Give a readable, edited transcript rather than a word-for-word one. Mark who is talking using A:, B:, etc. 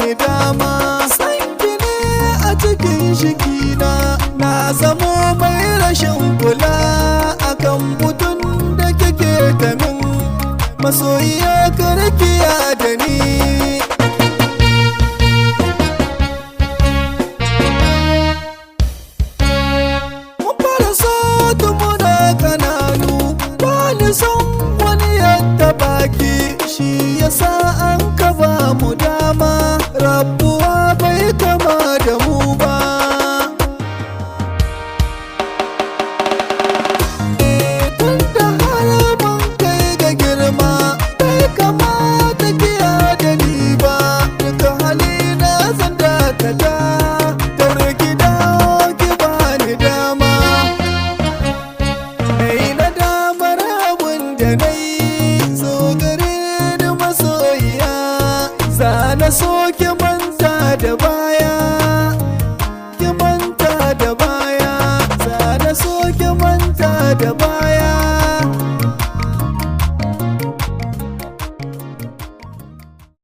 A: Bani dama. Sanki ne a cikin shikina, na zamo mai rashin kula akan mutum da kike ta min. Masoyiya, karkiya da ni.